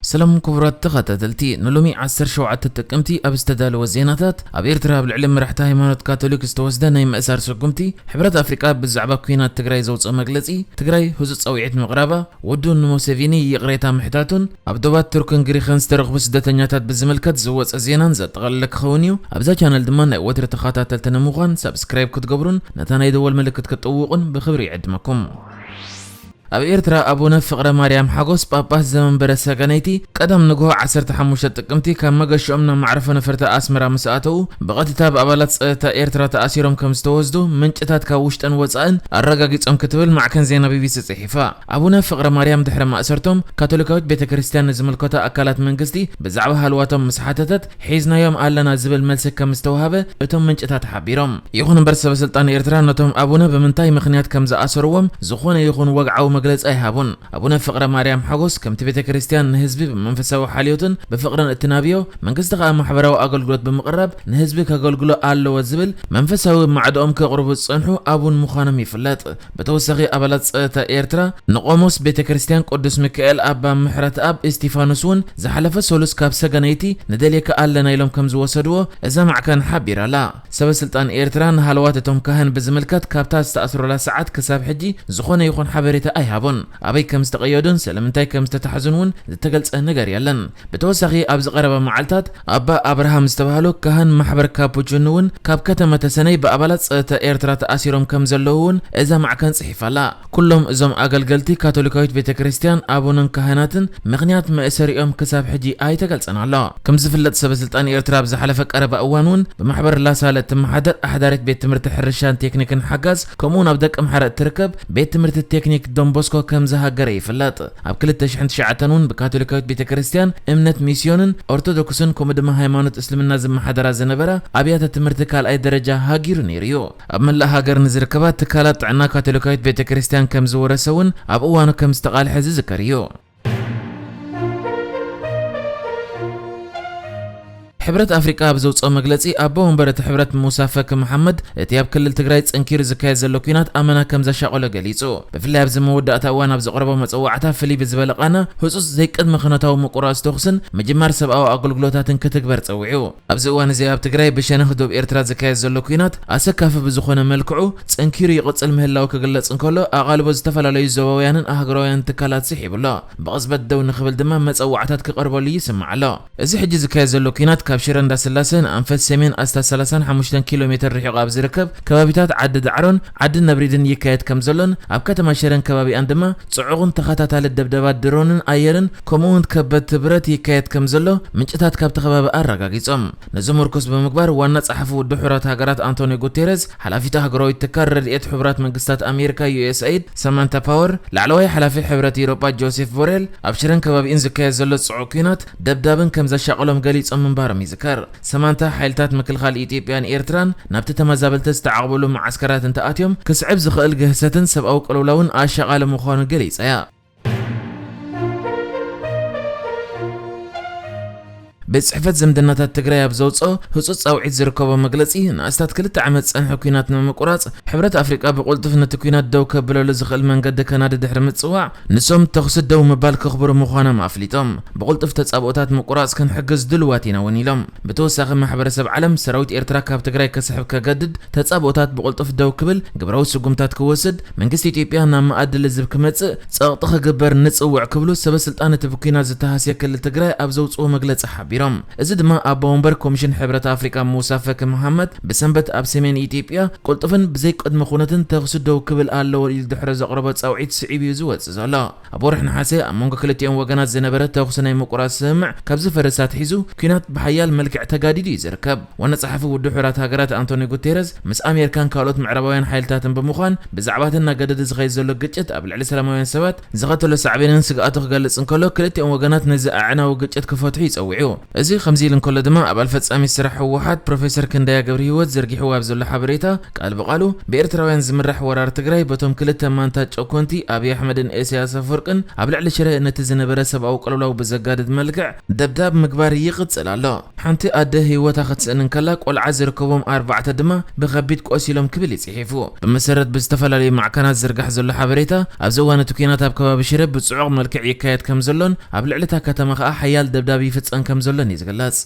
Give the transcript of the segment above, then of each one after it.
ሰላም ክቡራት ተኸታተልቲ፣ ንሎሚ ዓሰርተ ሸውዓተ ጥቅምቲ ኣብ ዝተዳለወ ዜናታት፣ ኣብ ኤርትራ ኣብ ልዕሊ መራሕቲ ሃይማኖት ካቶሊክ ዝተወስደ ናይ ምእሳር ስጉምቲ፣ ሕብረት ኣፍሪቃ ብዛዕባ ኲናት ትግራይ ዘውፅኦ መግለፂ፣ ትግራይ ህጹጽ ጻውዒት ምቕራባ፣ ወዱ ንሞሴቪኒ ይቕሬታ ምሕታቱን ኣብ ዶባት ቱርክን ግሪኽን ዝተረኽቡ ስደተኛታት ብዝምልከት ዝወጸ ዜናን ዘጠቓለለ ክኸውን እዩ። ኣብዛ ቻነል ድማ ናይ ወትሪ ተኸታተልቲ ንምዃን ሳብስክራይብ ክትገብሩን ነታ ናይ ደወል ምልክት ክትጥውቑን ብኽብሪ ይዕድመኩም። ኣብ ኤርትራ ኣቡነ ፍቕረ ማርያም ሓጎስ ጳጳስ ዘመንበረ ሰገነይቲ ቀዳም ንግሆ ዓሰርተ ሓሙሽተ ጥቅምቲ ካብ መገሽኦም ናብ ማዕረፎ ነፈርቲ ኣስመራ ምስ ኣተዉ ብቐጥታ ብኣባላት ጸጥታ ኤርትራ ተኣሲሮም ከም ዝተወስዱ ምንጭታት ካብ ውሽጥን ወጻእን ኣረጋጊጾም ክትብል ማዕከን ዜና ቢቢሲ ጽሒፋ። ኣቡነ ፍቕረ ማርያም ድሕሪ ማእሰርቶም ካቶሊካዊት ቤተ ክርስቲያን ንዝምልከቶ ኣካላት መንግስቲ ብዛዕባ ሃልዋቶም ምስ ሓተተት ሒዝናዮም ኣለና ዝብል መልሲ ከም ዝተዋሃበ እቶም ምንጭታት ሓቢሮም። ይኹን እምበር ሰበ ስልጣን ኤርትራ ነቶም ኣቡነ ብምንታይ ምኽንያት ከም ዝኣሰርዎም ዝኾነ ይኹን ወግዓዊ መግለጺ ኣይሃቡን። ኣቡነ ፍቕረ ማርያም ሓጎስ ከምቲ ቤተ ክርስቲያን ንህዝቢ ብመንፈሳዊ ሓልዮትን ብፍቕርን እትናብዮ፣ መንግስቲ ከኣ ማሕበራዊ ኣገልግሎት ብምቕራብ ንህዝቢ ከገልግሎ ኣለዎ ዝብል መንፈሳዊ ማዕድኦም ከቕርቡ ዝጸንሑ ኣቡን ምዃኖም ይፍለጥ። ብተወሳኺ ኣባላት ጸጥታ ኤርትራ ንቆሞስ ቤተ ክርስቲያን ቅዱስ ሚካኤል ኣባ ምሕረትኣብ እስቲፋኖስ እውን ዝሓለፈ ሰሉስ ካብ ሰገነይቲ ንደልየካ ኣለና ኢሎም ከም ዝወሰድዎ እዛ ማዕከን ሓቢራ ኣላ። ሰበ ስልጣን ኤርትራ ንሃለዋት እቶም ካህን ብዝምልከት ካብታ ዝተኣስሩላ ሰዓት ክሳብ ሕጂ ዝኾነ ይኹን ሓበሬታ ኣይሃቡን። ኣበይ ከም ዝተቐየዱን ስለምንታይ ከም ዝተታሕዙን እውን ዝተገልጸ ነገር የለን። ብተወሳኺ ኣብዚ ቀረባ መዓልታት ኣባ ኣብርሃም ዝተባህሉ ካህን ማሕበር ካፑችን እውን ካብ ከተማ ተሰነይ ብኣባላት ጸጥታ ኤርትራ ተኣሲሮም ከም ዘለዉ እውን እዛ ማዕከን ጽሒፋ ኣላ። ኩሎም እዞም ኣገልገልቲ ካቶሊካዊት ቤተ ክርስቲያን ኣቡንን ካህናትን ምኽንያት መእሰሪኦም ክሳብ ሕጂ ኣይተገልጸን ኣሎ። ከም ዝፍለጥ ሰበ ስልጣን ኤርትራ ኣብ ዝሓለፈ ቀረባ እዋን እውን ብማሕበር ላሳለ እትመሓደር ኣሕዳሪት ቤት ትምህርቲ ሕርሻን ቴክኒክን ሓጋዝ ከምኡ እውን ኣብ ደቂ ምሓረ እትርከብ ቤት ትምህርቲ ቴክኒክ ዶንቦስኮ ከም ዝሃገረ ይፍለጥ። ኣብ ክልተ ሽሕን ትሽዓተን እውን ብካቶሊካዊት ቤተ ክርስቲያን እምነት ሚስዮንን ኦርቶዶክስን ከምኡ ድማ ሃይማኖት እስልምና ዝመሓደራ ዝነበራ ኣብያተ ትምህርቲ ካልኣይ ደረጃ ሃጊሩ ነይሩ እዩ። ኣብ መላእ ሃገር ንዝርከባ ትካላት ጥዕና ካቶሊካዊት ቤተ ክርስቲያን ከም ዝወረሰ እውን ኣብ እዋኑ ከም ዝተቓልሐ ዝዝከር እዩ። ሕብረት ኣፍሪቃ ኣብ ዘውፅኦ መግለፂ ኣቦ ወንበር እቲ ሕብረት ሙሳ ፈኪ መሓመድ እቲ ኣብ ክልል ትግራይ ፀንኪሩ ዝካየድ ዘሎ ኲናት ኣመና ከም ዘሻቐሎ ገሊፁ። ብፍላይ ኣብዚ መወዳእታ እዋን ኣብ ዘቕረቦ መፀዋዕታ ፍልይ ብዝበለ ቃና ህፁፅ ዘይቅድመ ኩነታዊ ምቁራፅ ተኹስን ምጅማር ሰብኣዊ ኣገልግሎታትን ክትግበር ፀዊዑ። ኣብዚ እዋን እዚ ኣብ ትግራይ ብሸነኽ ዶብ ኤርትራ ዝካየድ ዘሎ ኲናት ኣሰካፊ ብዝኾነ መልክዑ ጸንኪሩ ይቕጽል ምህላው ክግለጽ እንከሎ ኣቓልቦ ዝተፈላለዩ ዞባውያንን ኣህጉራውያን ትካላት ስሒቡ ኣሎ። ብቕጽበት ደው ንኽብል ድማ መጸዋዕታት ክቐርበሉ ይስማዕ ኣሎ። እዚ ሕጂ ዝካየድ ዘሎ ኲናት ካብ ሽረ እንዳስላሰ ንኣንፈት ሰሜን ኣስታት ሰላሳን ሓሙሽተን ኪሎ ሜትር ርሒቑ ኣብ ዝርከብ ከባቢታት ዓዲ ዳዕሮን ዓዲ ነብሪድን ይካየድ ከም ዘሎን ኣብ ከተማ ሽረን ከባቢኣን ድማ ጽዑቕን ተኸታታሊ ደብደባት ድሮንን ኣየርን ከምኡውን ከበድቲ ብረት ይካየድ ከም ዘሎ ምንጭታት ካብቲ ከባቢ ኣረጋጊጾም። ነዚ ምርኩስ ብምግባር ዋና ጸሓፊ ውድብ ሕቡራት ሃገራት ኣንቶኒዮ ጉቴረዝ፣ ሓላፊት ኣህጉራዊት ትካል ረድኤት ሕቡራት መንግስታት ኣሜሪካ ዩ ኤስ ኤይድ ሰማንታ ፓወር፣ ላዕለዋይ ሓላፊ ሕብረት ኤውሮጳ ጆሴፍ ቦሬል ኣብ ሽረን ከባቢኡን ዝካየድ ዘሎ ጽዑቕ ኲናት ደብዳብን ከም ዘሻቐሎም ገሊጾም ምንባሮም ይዝከር። ሰማንታ ሓይልታት ምክልኻል ኢትዮጵያን ኤርትራን ናብቲ ተመዛበልቲ ዝተዓቕብሉ መዓስከራት እንተኣትዮም ክስዕብ ዝኽእል ግህሰትን ሰብኣዊ ቅልውላውን ኣሻቓሊ ምዃኑ ገሊጻ እያ። ቤት ጽሕፈት ዝምድናታት ትግራይ ኣብ ዘውፅኦ ህፁፅ ፃውዒት ዝርከቦ መግለፂ ንኣስታት ክልተ ዓመት ዝፀንሐ ኲናት ንምቁራፅ ሕብረት ኣፍሪቃ ብቕልጡፍ ነቲ ኲናት ደው ከብለሉ ዝኽእል መንገዲ ከናዲ ድሕሪ ምፅዋዕ ንሶም ተኹሲ ደው ምባል ከኽብሩ ምዃኖም ኣፍሊጦም። ብቕልጡፍ ተፃብኦታት ምቁራፅ ክንሕግዝ ድልዋት ኢና እውን ኢሎም። ብተወሳኺ ማሕበረሰብ ዓለም ሰራዊት ኤርትራ ካብ ትግራይ ከስሕብ ከገድድ ተጻብኦታት ብቕልጡፍ ደው ክብል ግብራዊ ስጉምታት ክወስድ መንግስቲ ኢትዮጵያ ናብ መኣዲ ልዝብ ክመጽእ ጸቕጢ ክግበር ንጽውዕ ክብሉ ሰበ ስልጣን እቲ ብኲናት ዝተሃስየ ክልል ትግራይ ኣብ ዘውጽዎ መግለጺ ሓቢሮም። እዚ ድማ ኣቦ ወንበር ኮሚሽን ሕብረት ኣፍሪቃ ሙሳ ፈኪ መሓመድ ብሰንበት ኣብ ሰሜን ኢትዮጵያ ቅልጡፍን ብዘይ ቅድመ ኩነትን ተኽሲ ደው ክብል ኣለዎ ኢሉ ድሕሪ ዘቕረቦ ጻውዒት ስዒቡ እዩ ዝወጽእ ዘሎ። ኣብ ወርሒ ነሓሰ ኣብ መንጎ ክልቲኦም ወገናት ዝነበረ ተኹሲ ናይ ምቁራጽ ስምምዕ ካብ ዝፈርስ ኣትሒዙ ኲናት ብሓያል መልክዕ ተጋዲዱ እዩ ዝርከብ። ዋና ጸሓፊ ውድብ ሕቡራት ሃገራት ኣንቶኒ ጉቴረዝ ምስ ኣሜሪካን ካልኦት ምዕራባውያን ሓይልታትን ብምዃን ብዛዕባ እቲ እናገደደ ዝኸይድ ዘሎ ግጭት ኣብ ልዕሊ ሰላማውያን ሰባት ዘኸተሎ ሳዕቤንን ስግኣቱ ክገልጽ እንከሎ ክልቲኦም ወገናት ነዚ ኣዕናዊ ግጭት ክፈትሑ ይጸውዑ። እዚ ከምዚ ኢሉ እንከሎ ድማ፣ ኣባል ፈጻሚ ስራሕ ህወሓት ፕሮፌሰር ክንደያ ገብረ ህይወት ዘርጊሕዎ ኣብ ዘሎ ሓበሬታ፣ ቃል ብቓሉ፣ ብኤርትራውያን ዝምራሕ ወራር ትግራይ በቶም ክልተ ማንታ ጨኮንቲ ኣብይ ኣሕመድን ኢሳያስ ኣፈወርቅን ኣብ ልዕሊ ሽረ ነቲ ዝነበረ ሰብኣዊ ቅልውላው ብዘጋድድ መልክዕ ደብዳብ ምግባር ይቕጽል ኣሎ። ሓንቲ ኣደ ህይወታ ክትስእን እንከላ፣ ቆልዓ ዝርከቦም ኣርባዕተ ድማ ብኸቢድ ቆሲሎም ክብል እዩ ጽሒፉ። ብመሰረት ብዝተፈላለዩ ማዕከናት ዝርጋሕ ዘሎ ሓበሬታ፣ ኣብዚ እዋን እቲ ኲናት ኣብ ከባቢ ሽረ ብጽዑቕ መልክዕ ይካየድ ከም ዘሎን ኣብ ልዕሊ እታ ከተማ ከኣ ሓያል ደብዳብ ይፍጸም ከም ዘሎን እዩ ዝግለጽ።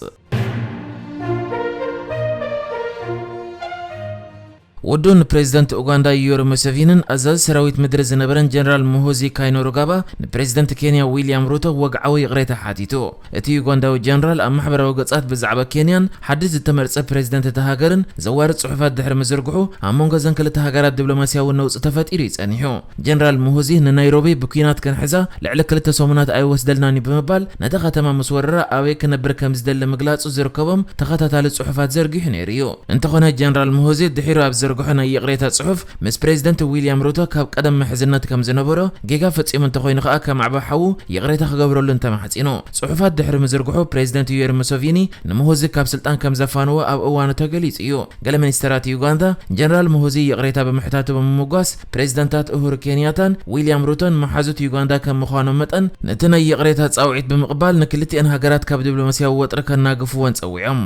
ውድኡ ንፕሬዚደንት ኡጋንዳ ዩወሪ ሙሴቪንን ኣዛዚ ሰራዊት ምድሪ ዝነበረን ጀነራል ሙሆዚ ካይኖሩጋባ ንፕሬዚደንት ኬንያ ዊልያም ሩቶ ወግዓዊ ይቕሬታ ሓቲቱ። እቲ ዩጋንዳዊ ጀነራል ኣብ ማሕበራዊ ገጻት ብዛዕባ ኬንያን ሓድሽ ዝተመርጸ ፕሬዚደንት እታ ሃገርን ዘዋርድ ጽሑፋት ድሕሪ ምዝርግሑ፣ ኣብ መንጎ እዘን ክልተ ሃገራት ዲፕሎማስያዊ ነውጺ ተፈጢሩ እዩ ጸኒሑ። ጀነራል ሙሆዚ ንናይሮቢ ብኲናት ክንሕዛ ልዕሊ ክልተ ሰሙናት ኣይወስደልናን እዩ ብምባል፣ ነታ ከተማ ምስ ወረራ ኣበይ ክነብር ከም ዝደሊ ምግላጹ ዝርከቦም ተኸታታሊ ጽሑፋት ዘርጊሑ ነይሩ እዩ። እንተኾነ፣ ጀነራል ሙሆዚ ድሒሩ ኣብ ዘርግሖ ናይ ይቕሬታ ጽሑፍ፣ ምስ ፕሬዚደንት ዊልያም ሩቶ ካብ ቀደም ምሕዝነት ከም ዝነበሮ፣ ጌጋ ፈጺሙ እንተኾይኑ ከኣ ከም ዓቢ ሓዉ ይቕሬታ ክገብረሉ እንተማሕጺኑ። ጽሑፋት ድሕሪ ምዝርግሑ፣ ፕሬዚደንት ዩዌሪ ሙሶቪኒ ንሙሆዚ ካብ ስልጣን ከም ዘፋንዎ ኣብ እዋኑ ተገሊጹ እዩ። ገለ ሚኒስተራት ዩጋንዳ፣ ጀነራል ሙሆዚ ይቕሬታ ብምሕታቱ ብምምጓስ፣ ፕሬዚደንታት ኡሁሩ ኬንያታን ዊልያም ሩቶን መሓዙት ዩጋንዳ ከም ምዃኖም መጠን፣ ነቲ ናይ ይቕሬታ ጻውዒት ብምቕባል፣ ንክልቲኤን ሃገራት ካብ ዲፕሎማስያዊ ወጥሪ ከናግፍወን ጸዊዖም።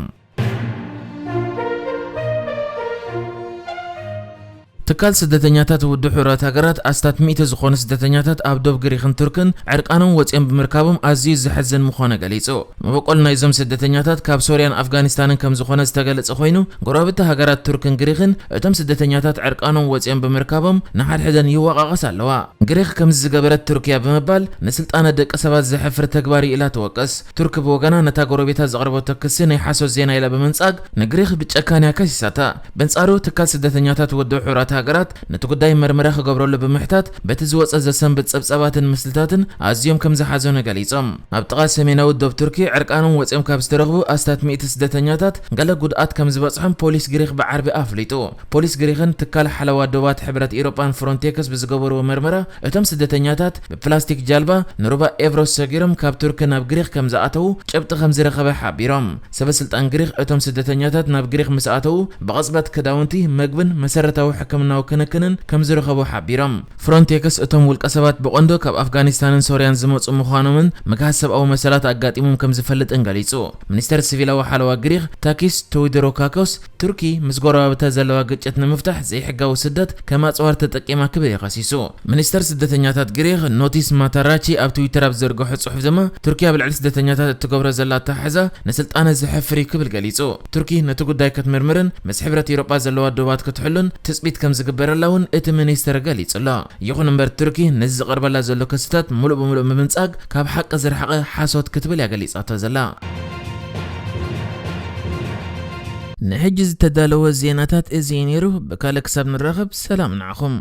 ትካል ስደተኛታት ውድብ ሕቡራት ሃገራት ኣስታት ሚእቲ ዝኾኑ ስደተኛታት ኣብ ዶብ ግሪኽን ቱርክን ዕርቃኖም ወጺኦም ብምርካቦም ኣዝዩ ዘሕዝን ምዃኑ ገሊጹ። መበቆል ናይዞም ስደተኛታት ካብ ሶርያን ኣፍጋኒስታንን ከም ዝኾነ ዝተገለጸ ኮይኑ፣ ጎረባብቲ ሃገራት ቱርክን ግሪኽን እቶም ስደተኛታት ዕርቃኖም ወጺኦም ብምርካቦም ንሓድሕደን ይወቃቐሳ ኣለዋ። ግሪኽ ከምዚ ዝገበረት ቱርክያ ብምባል ንስልጣነ ደቂ ሰባት ዘሕፍር ተግባር እዩ ኢላ ትወቅስ። ቱርክ ብወገና ነታ ጎረቤታ ዘቕረበቶ ክሲ ናይ ሓሶት ዜና ኢላ ብምንጻግ ንግሪኽ ብጨካንያ ከሲሳታ። በንጻሩ ትካል ስደተኛታት ውድብ ሕቡራት ሃገራት ነቲ ጉዳይ መርመራ ክገብረሉ ብምሕታት በቲ ዝወጸ ዘሰንብድ ጸብጻባትን ምስልታትን ኣዝዮም ከም ዝሓዘኑ ገሊጾም። ኣብ ጥቓ ሰሜናዊ ዶብ ቱርኪ ዕርቃኖም ወጺኦም ካብ ዝተረኽቡ ኣስታት ሚእቲ ስደተኛታት ገለ ጉድኣት ከም ዝበጽሖም ፖሊስ ግሪኽ ብዓርቢ ኣፍሊጡ። ፖሊስ ግሪኽን ትካል ሓለዋ ዶባት ሕብረት ኤውሮጳን ፍሮንቴክስ ብዝገበርዎ መርመራ፣ እቶም ስደተኛታት ብፕላስቲክ ጃልባ ንሩባ ኤቭሮስ ሰጊሮም ካብ ቱርኪ ናብ ግሪኽ ከም ዝኣተዉ ጭብጢ ከም ዝረኸበ ሓቢሮም። ሰበ ስልጣን ግሪኽ እቶም ስደተኛታት ናብ ግሪኽ ምስ ኣተዉ ብቕጽበት ክዳውንቲ፣ መግብን መሰረታዊ ሕክምናዊ ክንክንን ከም ዝረኸቡ ሓቢሮም። ፍሮንቴክስ እቶም ውልቀ ሰባት ብቐንዶ ካብ ኣፍጋኒስታንን ሶርያን ዝመጹ ምዃኖምን ምግሃስ ሰብኣዊ መሰላት ኣጋጢሞም ከም ዝፈልጥን ገሊጹ። ሚኒስተር ሲቪላዊ ሓለዋ ግሪኽ ታኪስ ቶይዶሮካኮስ ቱርኪ ምስ ጎረባብታ ዘለዋ ግጭት ንምፍታሕ ዘይሕጋዊ ስደት ከም ኣጽዋር ተጠቂማ ክብል እዩ ከሲሱ። ሚኒስተር ስደተኛታት ግሪኽ ኖቲስ ማታራቺ ኣብ ትዊተር ኣብ ዘርግሖ ጽሑፍ ድማ፣ ቱርኪ ኣብ ልዕሊ ስደተኛታት እትገብሮ ዘላ ኣተሓሕዛ ንስልጣነ ዘሕፍር እዩ ክብል ገሊጹ። ቱርኪ ነቲ ጉዳይ ክትምርምርን ምስ ሕብረት ኤውሮጳ ዘለዋ ዶባት ክትሕሉን ትጽቢት ከም ዝግበረላ እውን እቲ ሚኒስተር ገሊጹ ኣሎ። ይኹን እምበር፣ ቱርኪ ነዚ ዝቐርበላ ዘሎ ክስታት ሙሉእ ብሙሉእ ብምንጻግ ካብ ሓቂ ዝረሓቐ ሓሶት ክትብል እያ ገሊጻቶ ዘላ። ንሕጂ ዝተዳለወ ዜናታት እዚ እዩ ነይሩ። ብካልእ ክሳብ ንራኸብ፣ ሰላም ንዓኹም።